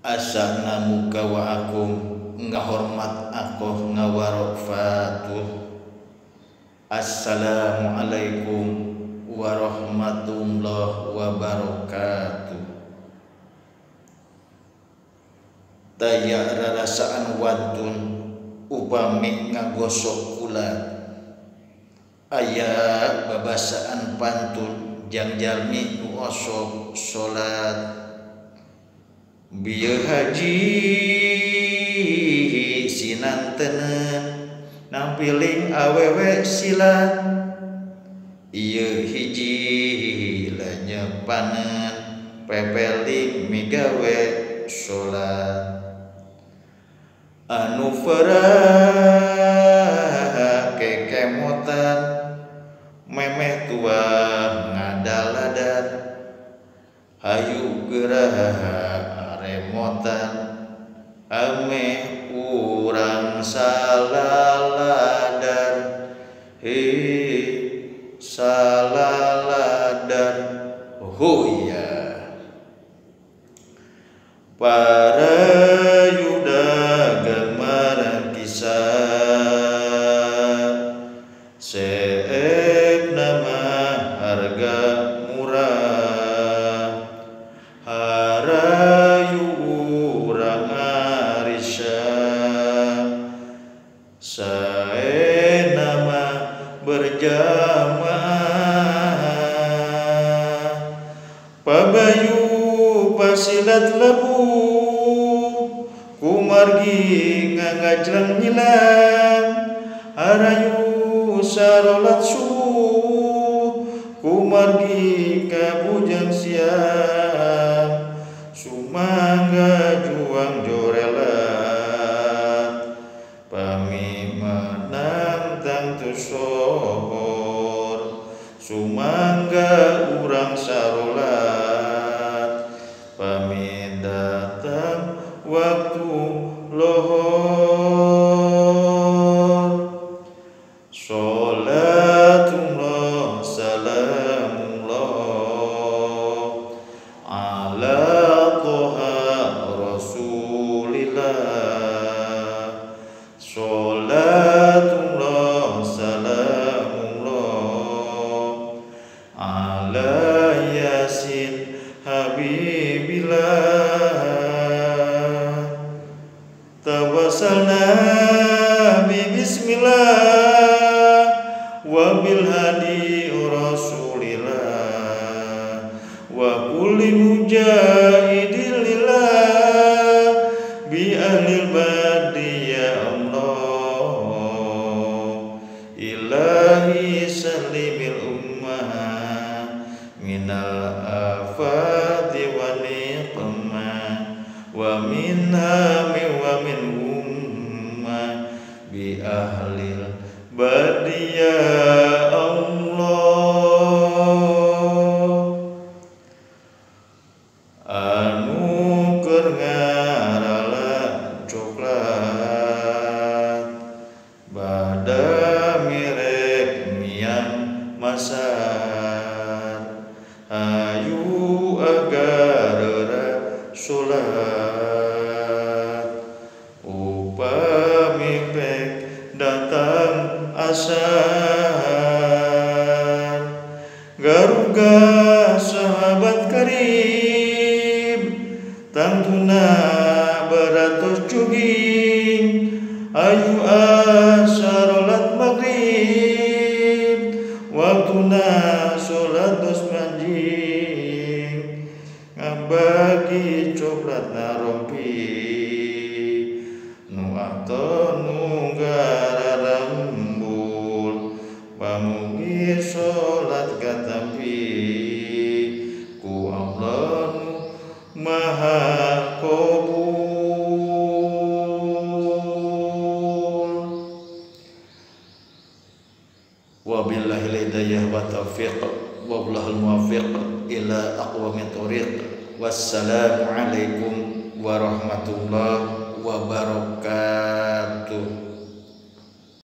Asana muka wa akum ngahormat aku ngawarofatuh. Assalamualaikum warahmatullahi wabarakatuh. Daya rarasaan wantun upami ngagosok kulat. Aya babasaan pantun jang jalmi nu osok salat. Bieu haji sinantenan nampiling awewe silat. Ieu hiji lanyepanan pepeling migawe salat. Anu ferah kekemotan memeh tua ngadaladan. Hayu gerah remotan ameh urang salaladar. He salaladar hoya. Para yuda gemar kisah seep nama harga murah. Harayu urang arisa sae nama berjamaah. Pabayu pasilat lebu kumargi ngangajleng nyilang. Harayu sarolat subuh kumargi kabujang siang. Sumangga juang jorelat pami menang tangtu sohor. Sumangga urang sarolat pami datang waktu lohor. Sholatullah salamullah ala toha rasulillah. Sholatullah salamullah ala yasin habibillah. Tawassalna bi bismillah wa bil hadi rasulillah wa kulli mujahidin lillah bi ahlil badi ya Allah. Ilahi salimil ummah minal afati wa niqmah wa min hami wa min umma bi ahlil badi ya Allah. Anu keur ngarala coklat bada mirek miang masar. Ayu agar salat upami pek datang asar. Garuga sahabat karib tangtuna beratus juging. Ayu asarolat maghrib waktuna salat dos manjing. Ngabagi coklat narompi nu ato nu gararembul. Pamugi salat katampi ku Allah nu maha qabul. Wabillahil hidayah wa taufiq wallahul muwaffiq ila aqwamit thoriq. Wassalamualaikum warahmatullahi wabarakatuh.